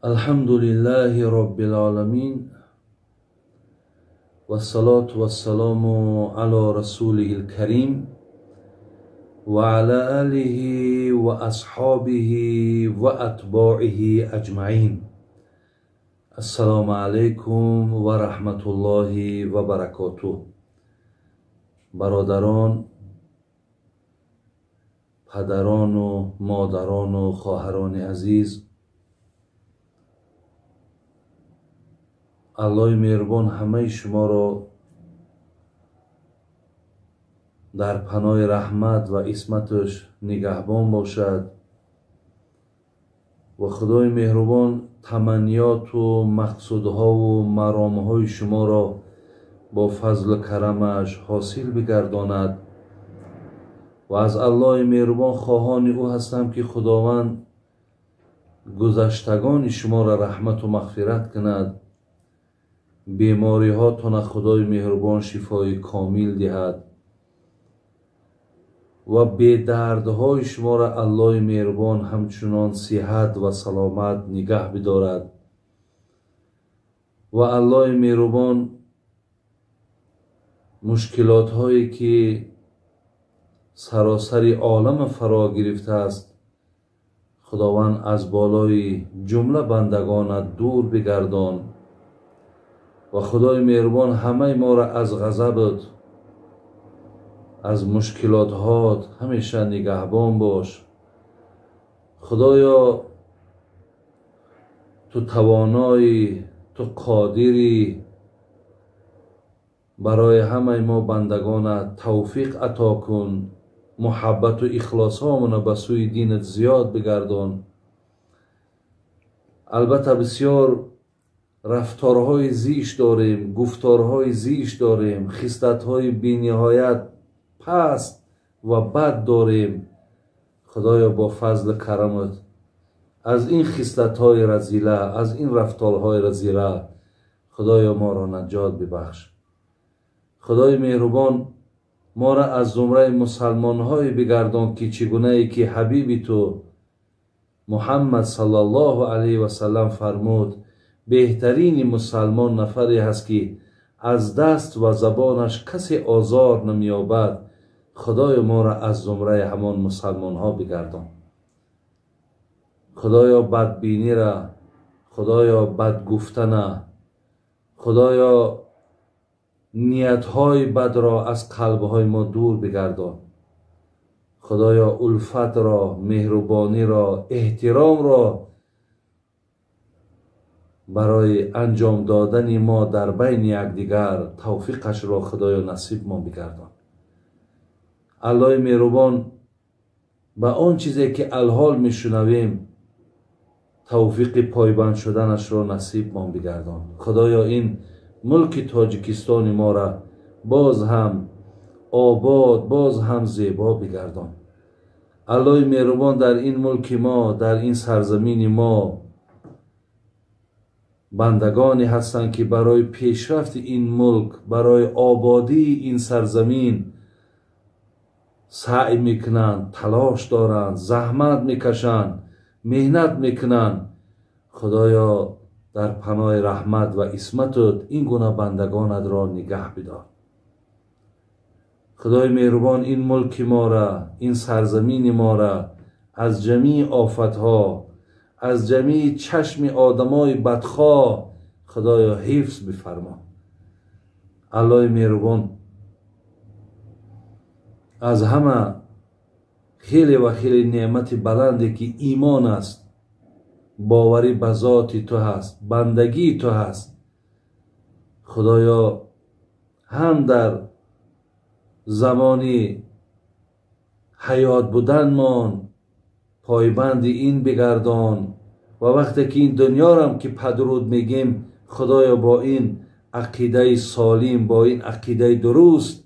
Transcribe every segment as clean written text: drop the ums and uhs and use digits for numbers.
Алҳамдулиллаҳи роббил оламин вассалоту вассалому ало расулиҳил карим ва ала алиҳи ва асҳобиҳи ва атбоиҳи аҷмаин. Ассалому алайкум ва раҳматуллоҳи ва баракотуҳ. Бародарон, падарону модарону хоҳарони азиз, Аллоҳи меҳрубон ҳамаи шуморо дар паноҳи раҳмат ва исматаш нигаҳбон бошад ва Худои меҳрубон таманниёту мақсудҳову маромҳои шуморо бо фазлу карамаш ҳосил бигардонад ва аз Аллоҳи меҳрубон хоҳони ӯ ҳастам, ки Худованд гузаштагони шуморо раҳмату мағфират кунад, бемориҳотона Худои меҳрубон шифои комил диҳад ва бедардҳои шуморо Аллоҳи меҳрубон ҳамчунон сиҳат ва саломат нигаҳ бидорад ва Аллоҳи меҳрубон мушкилотҳое ки саросари олама фаро гирифтааст, Худованд аз болои ҷумла бандагонат дур бигардон ва Худои меҳрубон ҳамаи моро аз ғазабат, аз мушкилотҳот ҳамеша нигаҳбон бош. Худоё, ту тавоноӣ, ту қодирӣ, барои ҳамаи мо бандагонат тавфиқ ато кун, муҳаббату ихлосҳомона ба сӯи динат зиёд бигардон. Албатта бисёр рафторҳои зишт дорем, гуфторҳои зишт дорем, хислатҳои бениҳоят паст ва бад дорем. Худоё, бо фазлу карамат аз ин хислатҳои разила, аз ин рафторҳои разила Худоё моро наҷот бибахш. Худои меҳрубон моро аз зумраи мусалмонҳое бигардон, ки чӣ гунае ки ҳабиби ту Муҳаммад саллаллоҳу алайҳи васаллам фармуд: беҳтарини мусалмон нафаре ҳаст, ки аз даст ва забонаш касе озор намеёбад. Худоё, моро аз зумраи ҳамон мусалмонҳо бигардон. Худоё, бадбинира, Худоё, бадгуфтана, Худоё, ниятҳои бадро аз қалбҳои мо дур бигардон. Худоё, улфатро, меҳрубониро, эҳтиромро барои анҷом додани мо дар байни якдигар тавфиқашро Худоё насибмон бигардон. Аллоҳи меҳрубон ба он чизе ки алҳол мешунавем тавфиқи пойбанд шуданашро насибмон бигардон. Худоё, ин мулки Тоҷикистони моро боз ҳам обод, боз ҳам зебо бигардон. Аллоҳи меҳрубон дар ин мулки мо, дар ин сарзамини мо бандагоне ҳастанд, ки барои пешрафти ин мулк, барои ободии ин сарзамин саъй мекунанд, талош доранд, заҳмат мекашанд, меҳнат мекунанд. Худоё, дар паноҳи раҳмат ва исматат ин гуна бандагонатро нигаҳ бидор. Худои меҳрубон ин мулки моро, ин сарзамини моро аз ҷамии офатҳо, аз ҷамии чашми одамои бадхоҳ Худоё ҳифз бифармо. Аллоҳи меҳрубон аз ҳама хеле ва хеле неъмати баланде ки имон аст, боварӣ ба зоти ту ҳаст, бандагии ту ҳаст, Худоё ҳам дар замони ҳаёт буданмон пойбанди ин бигардон ва вақте ки ин дунёрам ки падруд мегем, Худоё бо ин ақидаи солим, бо ин ақидаи дуруст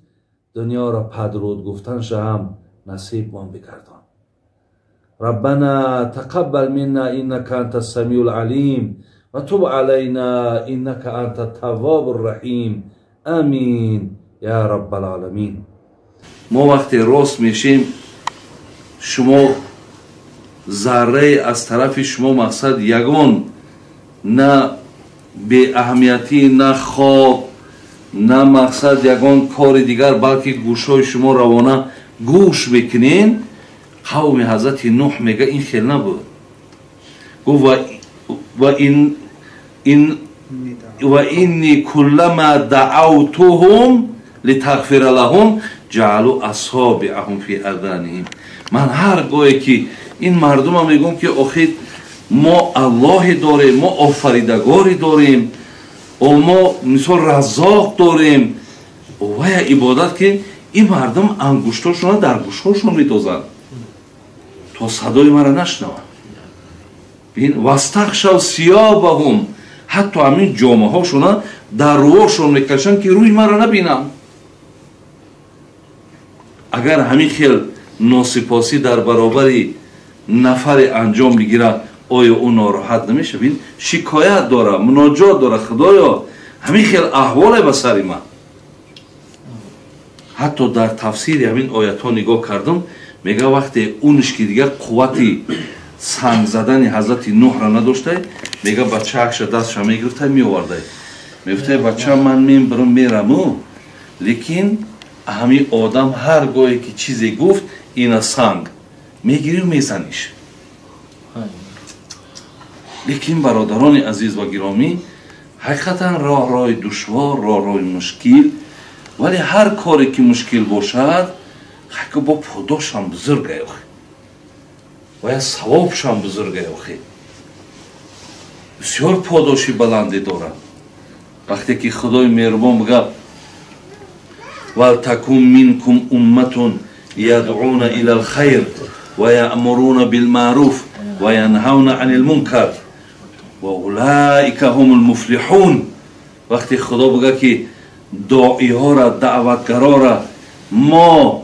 дунёро падруд гуфтанша ҳам насибмон бигардон. Раббана тақаббал минна иннака анта самиул алим ва туб алайна иннака анта таввобур раҳим. Амин я раббал оламин. Мо вақте рост мешем, шумо заррае аз тарафи шумо мақсад ягон на беаҳамиятӣ, на хоб, на мақсад ягон кори дигар, балки гӯшҳои шумо равона гӯш мекунен. Қавми ҳазрати Нуҳ мега ин хел набуд. Гуфт ва инни куллама даавтуҳум литағфира лаҳум ҷаалу асобиаҳум фи аданиҳим. Ман ҳар гоҳе ки ин мардума мегӯм ки охир мо Аллоҳе дорем, мо офаридагоре дорем, мо мисол Раззоқ дорем, вая ибодат ки ин мардум ангуштошонро дар гӯшҳошон медозанд то садои маро нашнаванд. Бин вастахшав сиёбаҳум, ҳатто ҳамин ҷомаҳошона дар рӯҳошон мекашанд ки рӯи маро набинанд. Агар ҳамин хел носипосӣ дар баробари нафаре анҷом бигирад, оё ӯ нороҳат намешавад? Бин шикоят дора, муноҷот дора, худоё ҳамин хел аҳволе ба сари ман. Ҳатто дар тафсири ҳамин оятҳо нигоҳ кардам, мега вақте унш ки дигар қуввати санг задани ҳазрати Нуҳра надоштай, мега бачаакша дастша мегирифтай, меовардай, мегуфтай бача ман мебарам мераму, лекин ҳамин одам ҳар гоҳе ки чизе гуфт ина санг мегирию мезаниш. Лекин бародарони азиз ва гиромӣ, ҳақиқатан роҳ роҳи душвор, роҳ роҳи мушкил, вале ҳар коре ки мушкил бошад, ҳақиқа бо подошам бузургай охи, ва савобшам бузургай охи, бисёр подоши баланде дорад. Вақте ки Худои меҳрубон бигӯяд валтакун минкум умматун ядъуна ила алхайр ва яъмуруна билмаъруф ва янҳавна ани лмункар ва улаика ҳум лмуфлиҳун. Вақте Худо бигӯяд ки доиҳоро, даъватгарора мо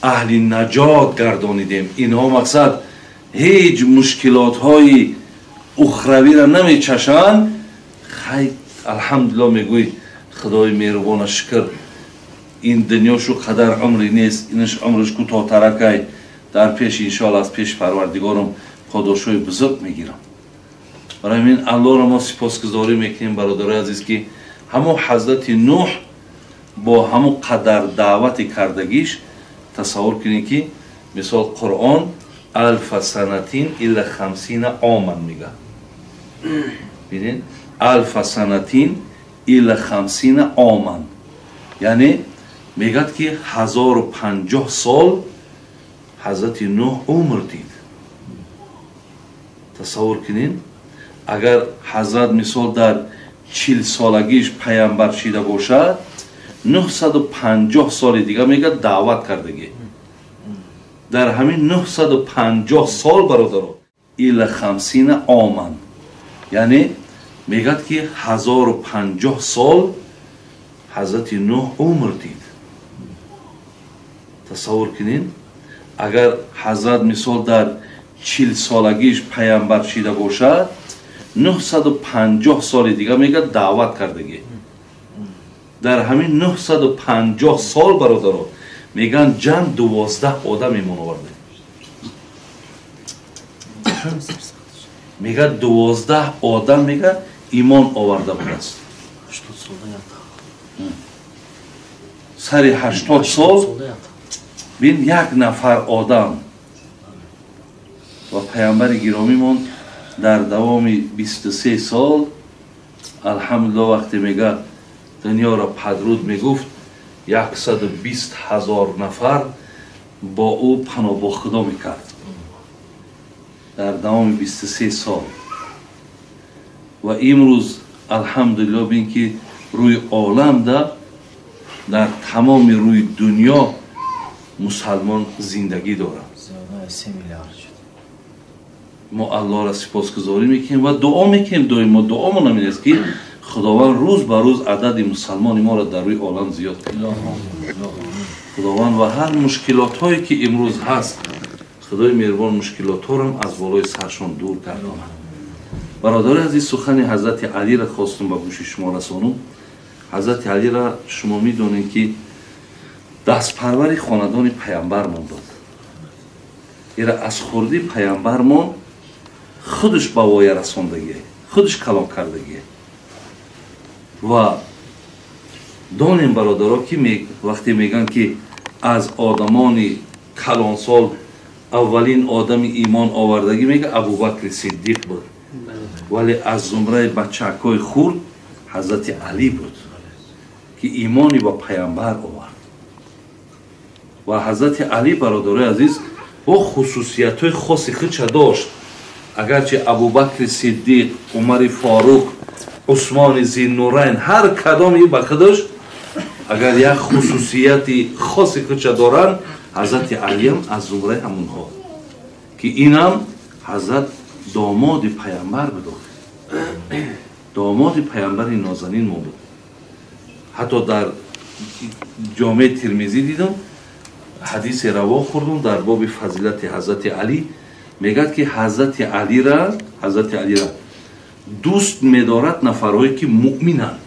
аҳли наҷот гардонидем, инҳо мақсад ҳеҷ мушкилотҳои ухравиро намечашанд. Хай алҳамдулилло мегӯй Худои меҳрубона шукр, ин дунё шу қадар умре нест, инаш умраш кӯтоҳтаракай, дар пеш иншоалло аз пеши Парвардигорам подошҳои бузург мегирам. Барои ҳамин Аллоҳро мо сипосгузорӣ мекунем бародарои азиз, ки ҳамон ҳазрати Нуҳ бо ҳамон қадар даъвати кардагиш, тасаввур кунед ки мисол Қуръон алфа санатин илла хамсина оман мега. Бинед, алфа санатин илла хамсина оман, яъне мегӯяд ки 1050 сол ҳазрати Нуҳ умр дид. Тасаввур кунед, агар ҳазрат мисол дар 40 солагиш паямбар шида бошад, 950 соли дигар мегӯяд даъват кардагӣ. Дар ҳамин 950 сол бародаро илла хамсина оман, яъне мегӯяд ки 1050 сол ҳазрати Нуҳ умр дид. Тасаввур кунед, агар ҳазрат мисол дар 40 солагиш паямбар шида бошад, 950 соли дигар мегӯяд даъват кардагӣ. Дар ҳамин 950 сол бародаро мегӯянд ҷамъ 12 одам имон оварда. Мегӯяд 12 одам мегӯяд имон оварда будааст. Сари 80 сол бин як нафар одам. Ва паямбари гиромимон дар давоми 23 сол алҳамдулилло вақте мегӯяд дунёро падруд мегуфт, 120 000 нафар бо ӯ паноҳ бо Худо мекард дар давоми 23 сол. Ва имрӯз алҳамдулилло бин ки рӯи оламда дар тамоми рӯи дунё мусалмон зиндагӣ дорад. Мо Аллоҳро сипосгузорӣ мекунем ва дуо мекунем доим. Мо дуомон ҳамин аст ки Худованд рӯз ба рӯз адади мусалмони моро дар рӯи олам зиёд кунад. Худованд ва ҳар мушкилотҳое ки имрӯз ҳаст, Худои меҳрубон мушкилотҳоро аз болои саршон дур гардонад. Бародари азиз, сухани ҳазрати Алиро хостум ба гӯши шумо расонум. Ҳазрати Алиро шумо медонед ки дастпарвари хонадони паямбармон буд. Ира аз хурди паямбармон худаш ба воя расондагӣ, Худаш калон кардагие. Ва донем, бародаро, ки вақте мегӯянд, ки аз одамони калонсол аввалин одами имон овардагӣ, мега, Абубакри Сиддиқ буд, вале аз зумраи бачакҳои хурд Ҳазрати Алӣ буд, ки имони ба Паямбар овард. Ва Ҳазрати Алӣ, бародарои азиз, бо хусусиятҳои хоси худша дошт. Агарчи Абубакри Сиддиқ, Умари Форуқ, Усмони Зиннурайн, ҳар кадоми ба худаш агар як хусусияти хоси худша доранд, Ҳазрати Алиам аз зумраи ҳамонҳо, ки инам ҳазрат домоди Паямбар буд, домоди Паямбари нозанин мо буд. Ҳатто дар Ҷомеи Тирмизӣ дидам, ҳадисе раво хӯрдум дар боби фазилати Ҳазрати Алӣ. Мегӯяд, ки Ҳазрати Алира дӯст медорад нафарҳое, ки муъминанд,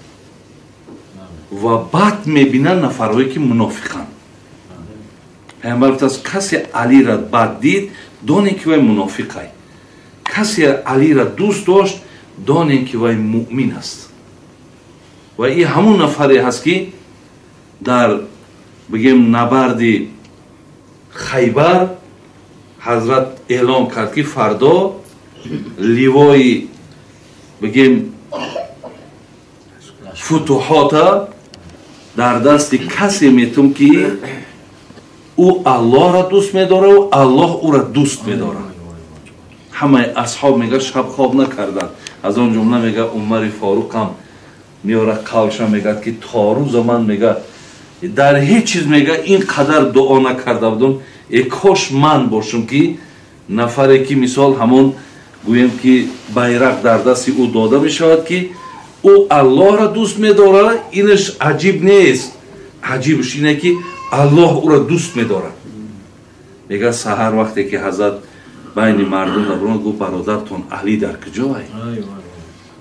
ва бад мебинанд нафарҳое, ки мунофиқанд. Паямбар гуфтааст: касе Алира бад дид, донем, ки вай мунофиқай, касе Алира дӯст дошт, донем, ки вай муъмин аст. Ва и ҳамун нафаре ҳаст, ки дар, бигем, набарди Хайбар ҳазрат эълон кард, ки фардо ливои, бигем, футуҳота дар дасти касе метум, ки ӯ Аллоҳро дӯст медорад, Аллоҳ ӯро дӯст медорад. Ҳамаи асҳоб, мега, шаб хоб накарданд. Аз он ҷумла, мега, Умари Форуқам меора қавлша, мегӯяд, ки то рӯза ман, мега, дар ҳеҷ чиз, мега, ин қадар дуо накарда будум. Э кош ман бошам, ки нафаре, ки мисол ҳамон, гӯем, ки байрақ дар дасти ӯ дода мешавад, ки ӯ Аллоҳро дӯст медорад. Инаш аҷиб нест, аҷибш ине, ки Аллоҳ ӯро дӯст медорад. Мега, саҳар вақте ки ҳазрат байни мардум даромад, гуфт: «Бародартон Алӣ дар куҷое?»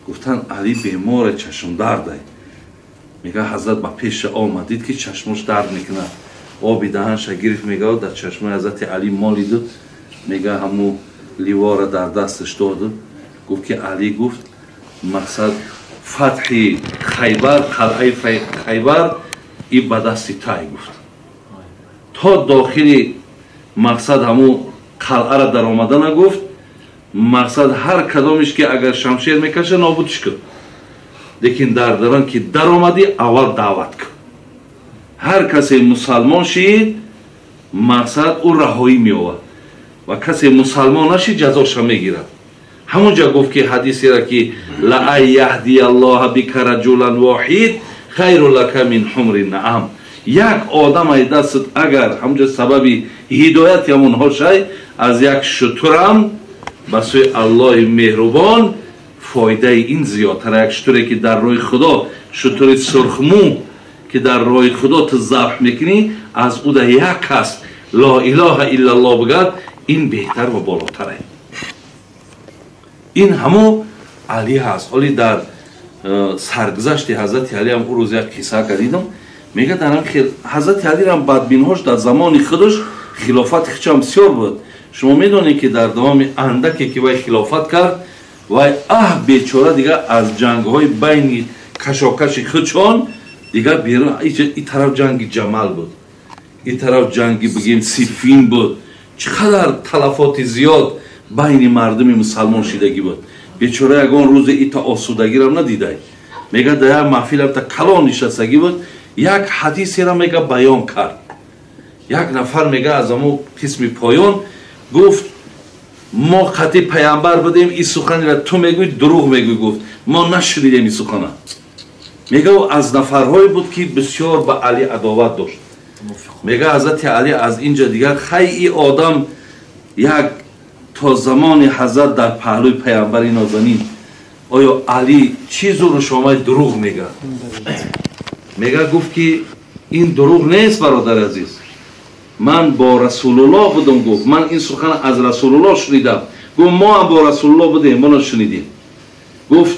Гуфтанд: «Алӣ беморе, чашмдардай». Мега, ҳазрат ба пеша омад, дид, ки чашмош дард мекунад. Оби даҳанша гирифт, мега, дар чашмои ҳазрати Алӣ молиду, мега, ҳаму ливора дар дасташ доду гуфт, ки Алӣ гуфт, мақсад, фатҳи Хайбар, қалъаи Хайбар и ба дасти тай, гуфт. То дохили, мақсад, ҳаму қалъара даромадана, гуфт, мақсад, ҳар кадомиш, ки агар шамшер мекаша, нобудш кун, лекин дар дарон ки даромадӣ, аввал даъват кун. Ҳар касе мусалмон шид, мақсад, ӯ раҳоӣ меовад ва касе мусалмон нашид, ҷазоша мегирад. Ҳамонҷа гуфт, ки ҳадисера, ки لأن يهدي الله بك رجلا واحدا خير لك من حمر النعم. Як одам ай дастат агар ҳамонҷа сабаби ҳидояти ҳамонҳо шай, аз як шутурам ба сӯи Аллоҳи меҳрубон фоидаи ин зиёдтара. Як шутуре, ки дар роҳи Худо, шутури сурхмӯ, ки дар роҳи Худо ту забҳ мекунӣ, аз ӯ да як кас لا إله إلا الله бигӯяд, ин беҳтар ва болотаре. Ин ҳамо Алӣ ҳаст. Ҳоли дар саргузашти ҳазрати Алиам ӯ рӯз як қисса кардидам. Мега, дар ҳазрати Алирам бадбинҳош дар замони худаш, хилофати худшам бисёр буд. Шумо медонед, ки дар давоми андаке, ки вай хилофат кард, вай аҳ бечора дигар аз ҷангҳои байни кашокаши худшон дигар берун. И тараф ҷанги Ҷамал буд, ин тараф ҷанги, бигем, Сифин буд. Чӣ қадар талафоти зиёд байни мардуми мусалмон шидагӣ буд. Бечора ягон рӯзе ита осудагирам надидай. Мега, дар як маҳфил та калон нишастагӣ буд, як ҳадисеро, мега, баён кард. Як нафар, мега, аз амо қисми поён гуфт: «Мо қати Паямбар будем, ин суханеро ту мегӯй, дурӯғ мегӯй», гуфт, «мо нашунидем ин сухана». Мега, ӯ аз нафарҳое буд, ки бисёр ба Алӣ адоват дошт. Мега, ҳазрати Алӣ аз инҷа дигар хай и одам як то замони ҳазрат дар паҳлӯи Паямбари нозанин, оё Алӣ чӣ зураш омад, дурӯғ мега? Мега, гуфт, ки ин дурӯғ нест, бародари азиз, ман бо Расулуллоҳ будам, гуфт, ман ин сухан аз Расулуллоҳ шунидам. Гуфт: «Мо ҳам бо Расулуллоҳ будем, мо шунидем». Гуфт: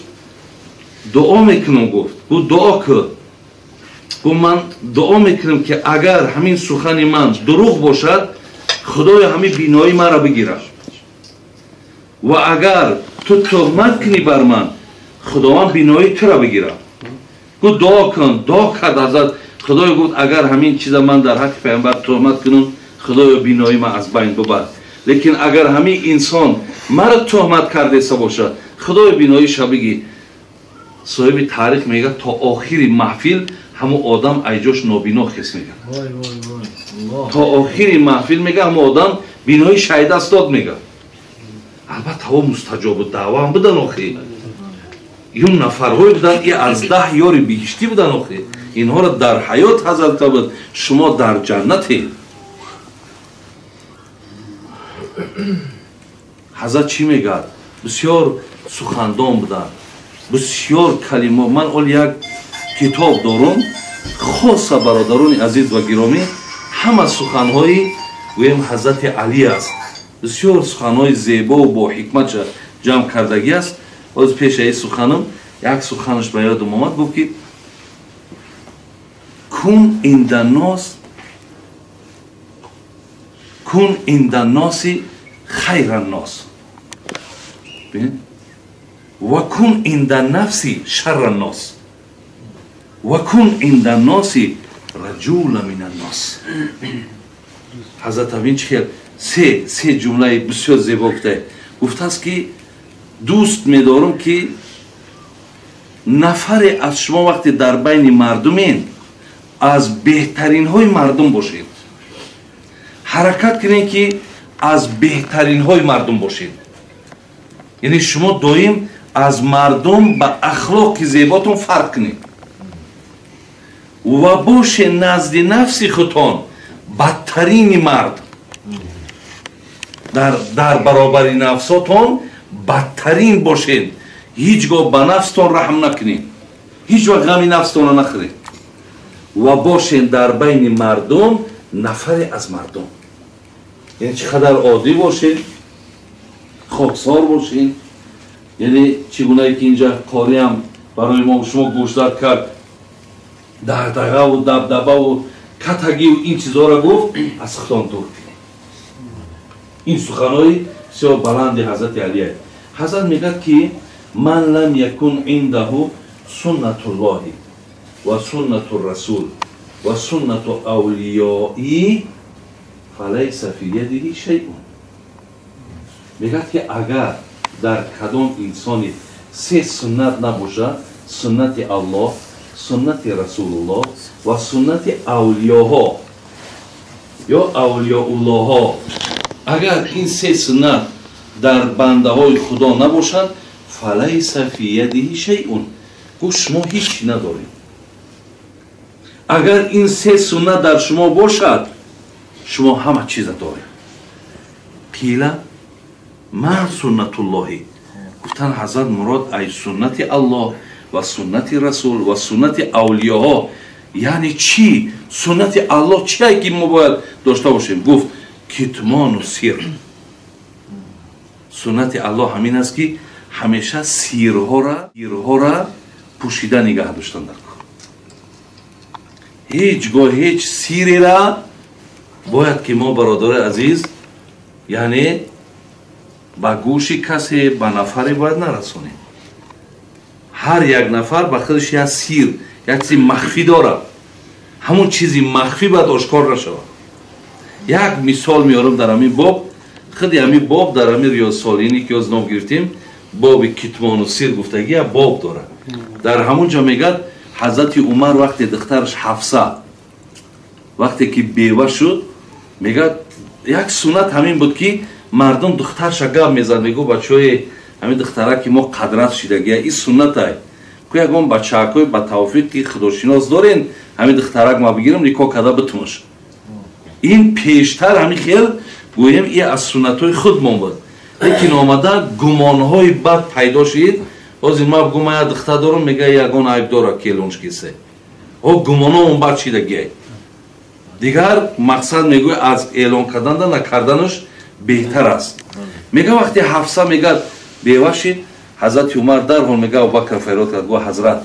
«Дуо мекунам», гуфт. Гуфт: «Дуо кун». Гуфт: «Ман дуо мекунам, ки агар ҳамин сухани ман дурӯғ бошад, Худоё, ҳамин бинои маро бигирад». Ва агар ту туҳмат кунӣ бар ман, Худованд биноии тура бигирад. Гуфт дуо кун. Дуо кард ҳазрат. Худоё гуфт агар ҳамин чиза ман дар ҳаққи паёмбар туҳмат кунам, Худоё биноии ман аз байн бибар. Лекин агар ҳамин инсон маро туҳмат кардеса бошад, Худоё биноиша бигӣ. Соҳиби таърих мегӯяд то охири маҳфил ҳамун одам айҷош нобино хес мегӯяд. То охири маҳфил мегӯяд ҳамун одам бинои шаҳидаст дод мегӯяд. Албатта ҳо мустаҷобу даъва ҳам будан охи. Ин нафарҳое буданд, и аз 10 ёри биҳиштӣ будан охи. Инҳоро дар ҳаёт ҳазрат буд, шумо дар ҷаннате. Ҳазрат чӣ мегӯяд? Бисёр сухандон буданд, бисёр калимо. Ман ол як китоб дорум, хоса бародарони азиз ва гиромӣ, ҳама суханҳои гӯем ҳазрати Алӣ аст. Бисёр суханҳои зебову бо ҳикматша ҷамъ кардагӣ аст. Боз пешаи суханам як суханаш ба ёдам омад, гуфт ки кун инда нос, кун инда носи хайра нос ва кун инда нафси шарра нос ва кун инда носи раҷула мина нос. Ҳазрат Амин чӣ хел се ҷумлаи бисёр зебо гуфтае. Гуфтааст ки дӯст медорам ки нафаре аз шумо вақте дар байни мардумен аз беҳтаринҳои мардум бошед. Ҳаракат кунед ки аз беҳтаринҳои мардум бошед. Яъне шумо доим аз мардум ба ахлоқи зеботон фарқ кунед ва боше назди нафси худтон бадтарини мард. Дар баробари нафсотон бадтарин бошед. Ҳеҷ гоҳ ба нафстон раҳм накунед, ҳеҷ вақт ғами нафстонро нахӯред ва бошед дар байни мардум нафаре аз мардум. Яъне чӣ қадар оддӣ бошед, хоксор бошед. Яъне чӣ гунае ки инҷа қориам барои мо шумо гӯшзад кард, дағдағаву дабдабаву катагиву ин чизҳоро гуфт, аз худтон дур кунед. Ин суханҳои бисёр баланди ҳазрати Алия. Ҳазрат мегӯяд ки ман лам якун индаҳу суннатуллоҳи ва суннату расул ва суннату авлиёӣ фалайса фи ядиҳи шайъун. Мегӯяд ки агар дар кадом инсони се суннат набошад, суннати Аллоҳ, суннати Расулуллоҳ ва суннати авлиёҳо ё авлиёуллоҳо, агар ин се суннат дар бандаҳои Худо набошад, фалайса фи ядиҳи шайъун. Гуфт шумо ҳеҷ чӣ надоред. Агар ин се суннат дар шумо бошад, шумо ҳама чиза доред. Қила ма суннатуллоҳи. Гуфтан ҳазрат мурод ай суннати Аллоҳ ва суннати Расул ва суннати авлиёҳо. Яъне чӣ? Суннати Аллоҳ чие ки мо бояд дошта бошем? Гуфт китмону сир. Суннати Аллоҳ ҳамин аст ки ҳамеша сирҳоро пӯшида нигаҳ доштан дар кор. Ҳеҷ гоҳ ҳеҷ сирера бояд ки мо бародарои азиз, яъне ба гӯши касе, ба нафаре бояд нарасонем. Ҳар як нафар ба худаш як сир, як чизи махфӣ дорад. Ҳамон чизи махфӣ бояд ошкор нашавад. Як мисол меорам дар ҳамин боб. Худи ҳамин боб дар ҳамин Риёзсолиҳине ки ёз ном гирифтем, боби китмону сир гуфтагӣ як боб дорад. Дар ҳамон ҷо мегӯяд ҳазрати Умар вақте духтараш Ҳафса вақте ки бева шуд, мегӯяд як суннат ҳамин буд ки мардум духтарша гап мезад, мегӯ бачаҳои ҳамин духтара ки мо қадрат шидагия, ин суннатай. Ку ягон бачаакҳои ба тавфиқи худошинос дорен, ҳамин духтарак ма бигирам, никоҳ карда битумаш. Ин пештар ҳамин хел гӯем и аз суннатҳои худмон буд. Лекин омада гумонҳои бад пайдо шид. Ҳозир ма бигӯм ман як духтар дорам, мегӯяд ягон айб дора келуншкисе. Ҳо гумоноон бад шидагиай. Дигар мақсад мегӯяд аз эълон карданда накарданаш беҳтар аст. Мегӯяд вақте Ҳафса мегӯяд бева шид, ҳазрати Умар дарҳол мегӯяд Абубакр фарёд кард, гӯ ҳазрат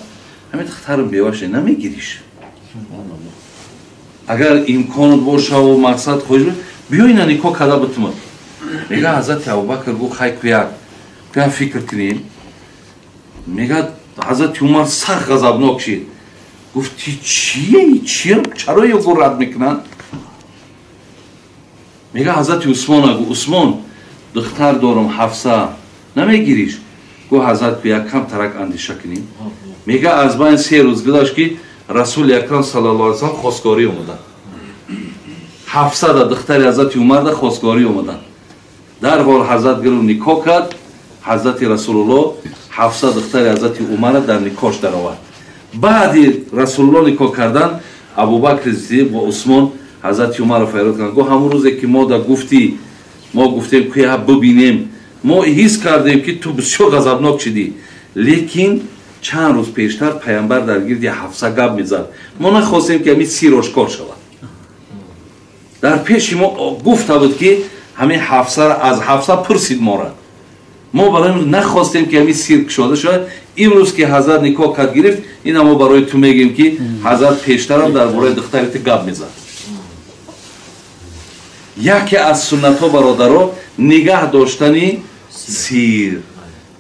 ҳамин духтарам бева шид, намегириш? Агар имконот бошаву мақсад хоҳиш, биё ина никоҳ карда битумад. Мегӯяд ҳазрати Абубакр гӯ хай куяк, Бия фикр кунем. Мегӯяд ҳазрати Умар сахт ғазабнок шид. Гуфт ти чие? Чие? Чаро ё рад мекунанд? Мегӯяд ҳазрати Усмон, гу Усмон, духтар дорам Ҳафса, намегириш? Гу ҳазрат як кам тарак андеша кунем. Мегӯяд аз байн 3 рӯз гузашт ки Расули Акрам саллаллоҳу алайҳи васаллам хостгорӣ омаданд. Ҳафса да духтари ҳазрати Умар да хостгорӣ омаданд. Дарҳол ҳазрат гиру никоҳ кард. Ҳазрати Расулуллоҳ Ҳафса духтари ҳазрати Умара дар никоҳш даровард. Баъди Расулуллоҳ никоҳ кардан, Абубакр Сиддиқ ва Усмон ҳазрати Умарро фарёд карданд. Гуфт ҳамон рӯзе ки мо да гуфтӣ, мо гуфтем ки бибинем, мо ҳис кардем ки ту бисёр ғазабнок шидӣ, лекин чанд рӯз пештар паямбар дар гирди Ҳафса гап мезад. Мо нахостем ки ҳамин сир ошкор шавад. Дар пеши мо гуфта буд ки ҳамин Ҳафсаро аз Ҳафса пурсид мора. Мо барои нахостем ки ҳамин сир кушода шавад. Имрӯз ки ҳазрат никоҳ кард гирифт, ина мо барои ту мегӯем ки ҳазрат пештарам дар бораи духтари ту гап мезад. Яке аз суннатҳо бародаро нигаҳ доштани сир,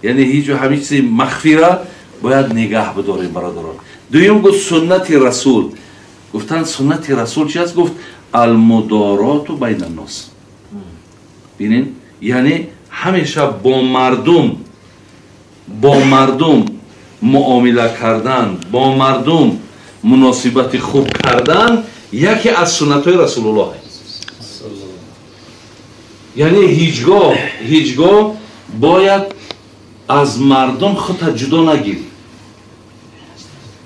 яъне ҳеҷ ҳамин чизи махфира бояд нигаҳ бидорем бародарон. Дуюм гуфт суннати расул. Гуфтанд суннати расул чи аст? Гуфт алмудороту байна ннос. Бинед, яъне ҳамеша бо мардум муомила кардан, бо мардум муносибати хуб кардан яке аз суннатҳои Расулуллоҳ аст. Яъне ҳеҷгоҳ бояд аз мардум худта ҷудо нагирӣ,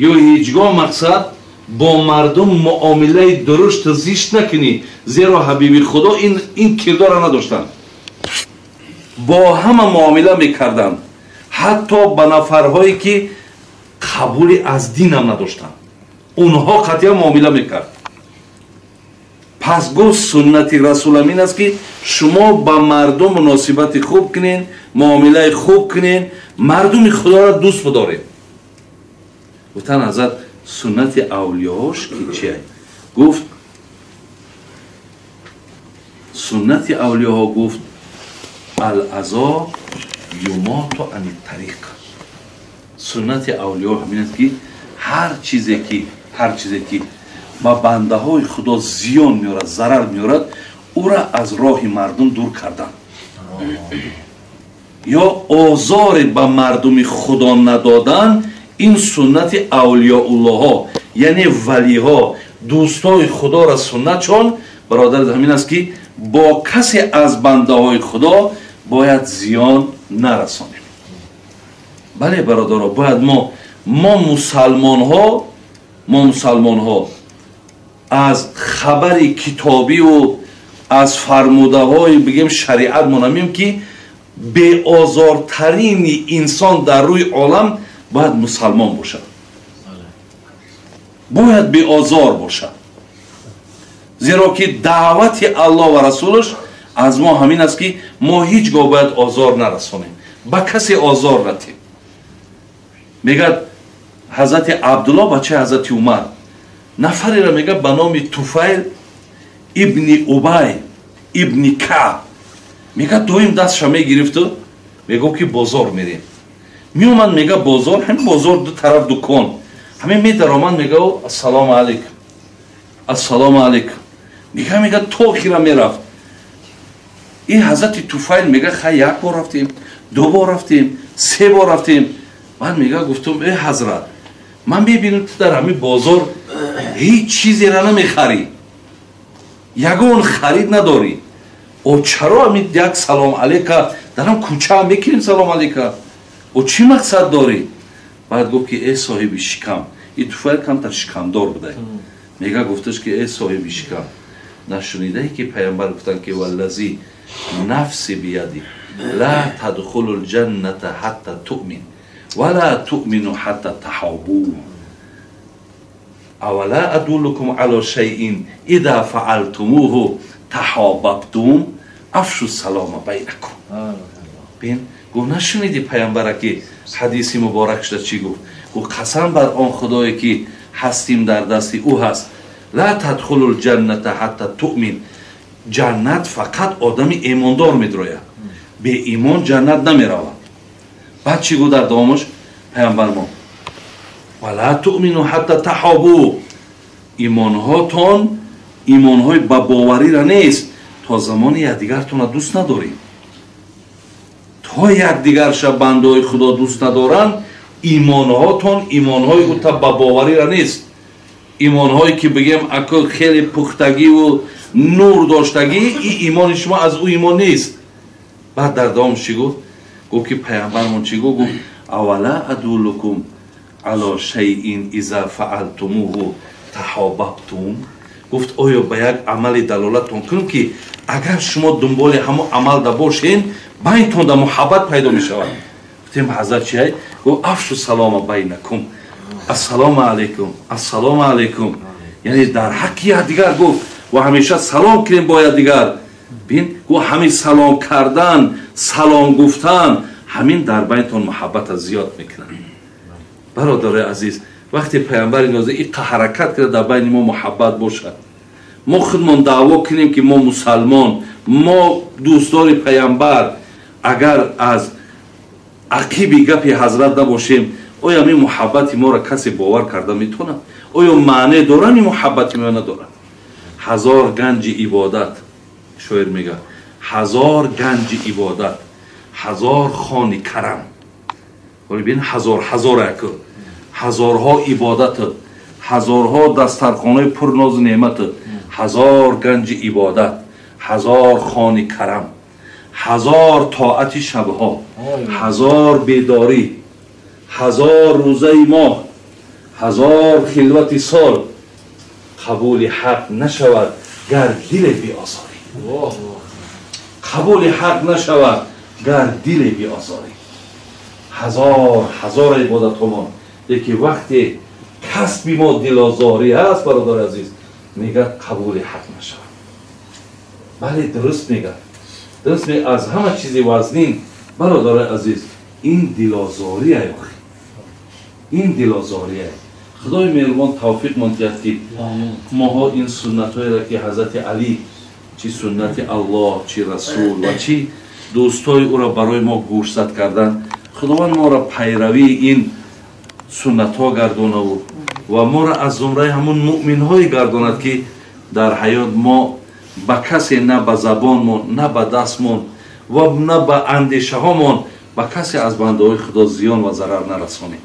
ё ҳеҷгоҳ мақсад бо мардум муомилаи дурушту зишт накунӣ, зеро ҳабиби Худо ин кирдорро надоштанд. Бо ҳама муомила мекарданд, ҳатто ба нафарҳое ки қабули аз динам надоштанд, онҳо қатъиян муомила мекард. Пас гуфт суннати расул ин аст ки шумо ба мардум муносибати хуб кунед, муомилаи хуб кунед, мардуми Худоро дӯст бидоред. Гуфтанд ҳазрат суннати авлиёш ки чие? Гуфт суннати авлиёҳо гуфт алазо юмоту ани тариқ. Суннати авлиё ҳамин аст ки ҳар чизе ки ба бандаҳои Худо зиён меорад, зарар меорад, ӯра аз роҳи мардум дур кардан ё озоре ба мардуми Худо надодан, ин суннати авлиёуллоҳо, яъне валиҳо, дӯстои Худоро суннатшон бародар ҳамин аст ки бо касе аз бандаҳои Худо бояд зиён нарасонем. Бале бародаро, бояд мо мусалмонҳо аз хабари китобиву аз фармудаҳои бигем шариат монамем ки беозортарини инсон дар рӯи олам бояд мусалмон бошад, бояд беозор бошад, зеро ки даъвати Аллоҳ ва расулаш аз мо ҳамин аст ки мо ҳеҷ гоҳ бояд озор нарасонем, ба касе озор натем. Мегӯяд ҳазрати Абдуллоҳ бачаи ҳазрати Умар нафареро мегӯяд ба номи Туфайл ибни Убай ибни Каъб, мегӯяд доим дастша мегирифту мегӯфт ки бозор мерем. Меомад мегӯяд бозор, ҳамин бозор ду тараф дукон, ҳамин медаромад мегӯяд ассалому алайкум, ассалому алайкум, мегӯяд то охира мерафт. Ин ҳазрати Туфайл мегӯяд хай як бор рафтем, ду бор рафтем, се бор рафтем. Баъд мегӯяд гуфтум э ҳазрат, ман мебинам ту дар ҳамин бозор ҳеҷ чизеро намехарӣ, ягон харид надорӣ. О чаро ҳамин як салом алейка дар ҳам кӯча мекунем салом алейка, о чӣ мақсад дорӣ? Баъд гуфт ки э соҳиби шикам, ин Туфайл камтар шикамдор буда. Мегӯяд гуфташ ки э соҳиби шикам, нашунидае ки паямбар гуфтанд ки валлази нафси бияди ла тадхулу лҷанната ҳатта туъмин вала туъмину ҳатта таҳобу авала адуллукум ало шайин ида фаалтумуҳу таҳобабтум афшу салома байнакум. Бин, гуфт нашуниди паямбара ки ҳадиси муборак шуда чӣ гуфт? Гуфт қасам бар он худое ки ҳастим дар дасти ӯ ҳаст, ла тадхулу лҷанната ҳатта туъмин, ҷаннат фақат одами имондор медрояд, беимон ҷаннат намеравад. Баъд чӣ гуфт дар давомаш паямбармон? Вала туъмину ҳатта таҳобу. Имонҳотон имонҳои ба боварира нест то замони якдигартонро дӯст надоред. То якдигарша бандаҳои Худо дӯст надоранд, имонҳотон имонҳои ута ба боварира нест. Имонҳое ки бигем ако хеле пухтагиву нур доштагӣ, ин имони шумо аз ӯ имон нест. Баъд дар давом чӣ гуфт? Гуфт ки паямбармон чӣ гуфт? Гуфт авала адуллукум ало шайъин иза фаалтумуҳу таҳобабтум. Гуфт оё ба як амали далолаттон кунам ки агар шумо дунболи ҳамон амал да бошен, байнтон да муҳаббат пайдо мешавад. Гуфтем ҳазрат чи? Гуфт афшу салома байнакум, ассалому алайкум, ассалому алайкум. Яъне дар ҳаққи якдигар гуфт ва ҳамеша салом кунем бо якдигар. Бин, гуфт ҳамин салом кардан, салом гуфтан, ҳамин дар байнтон муҳаббата зиёд мекунад. Бародарои азиз, вақте паямбари нозир иққа ҳаракат карда дар байни мо муҳаббат бошад, мо худмон даъво кунем ки мо мусалмон, мо дӯстдори паямбар, агар аз ақиби гапи ҳазрат набошем, оё ин муҳаббати моро касе бовар карда метавонад? Оё маъне дорад ин муҳаббати мо надорад? Ҳазор ганҷи ибодат, шоир мегӯяд, ҳазор ганҷи ибодат, ҳазор хони карам. Бин, ҳазор ҳазор яку ҳазорҳо ибодат, ҳазорҳо дастархонаи пурнозу неъмат, ҳазор ганҷи ибодат, ҳазор хони карам, ҳазор тоати шабҳо, ҳазор бедорӣ, ҳазор рӯзаи моҳ, ҳазор хилвати сол, қабули ҳақ нашавад гар диле биозорӣ. Қабули ҳақ нашавад гар диле биозорӣ. Ҳазор ҳазор ибодатҳомон, лекин вақте касби мо дилозорӣ ҳаст, бародари азиз, мегӯяд қабули ҳақ нашавад. Бале, дуруст мегӯяд, дуруст мегӯяд. Аз ҳама чизи вазнин, бародари азиз, ин дилозорӣ охи, ин дилозорие. Худои меҳрубон тавфиқ мон диҳад ки моҳо ин суннатҳоеро ки ҳазрати Алӣ, чи суннати Аллоҳ, чи расул ва чи дӯстҳои ӯро барои мо гӯшзад кардан, Худованд моро пайравии ин суннатҳо гардонаву ва моро аз зумраи ҳамун муъминҳое гардонад ки дар ҳаёт мо ба касе на ба забонмон, на ба дастмон ва на ба андешаҳомон ба касе аз бандаҳои Худо зиён ва зарар нарасонем.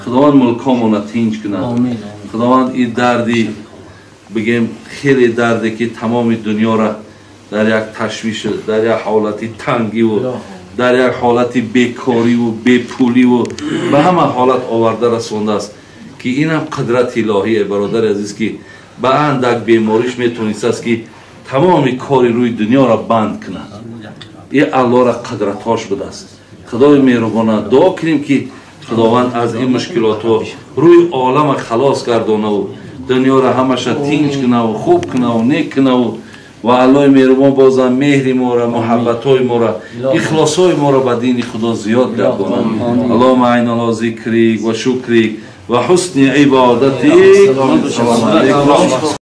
Худованд мулкҳомонро тинҷ кунад. Худованд ин дарди, бигем, хеле дарде ки тамоми дунёро дар як ташвиш, дар як ҳолати тангиву дар як ҳолати бекориву бепуливу ба ҳама ҳолат оварда расондааст, ки инам қудрати илоҳие, бародари азиз, ки ба андак бемориш метонистааст ки тамоми кори рӯи дунёро банд кунад. Ин Аллоҳро қудратҳош будааст. Худои меҳрубона дуо кунем ки Худованд аз ин мушкилотҳо рӯи олама халос гардонаву дунёро ҳамаша тинҷ кунаву хуб кунаву нек кунаву ва Аллоҳи меҳрубон бозам меҳри моро, муҳаббатҳои моро, ихлосҳои моро ба дини Худо зиёд гардонад. Аллоҳумма айна ало зикрик ва шукрик ва ҳусни ибодатик. Ассалому алайкум.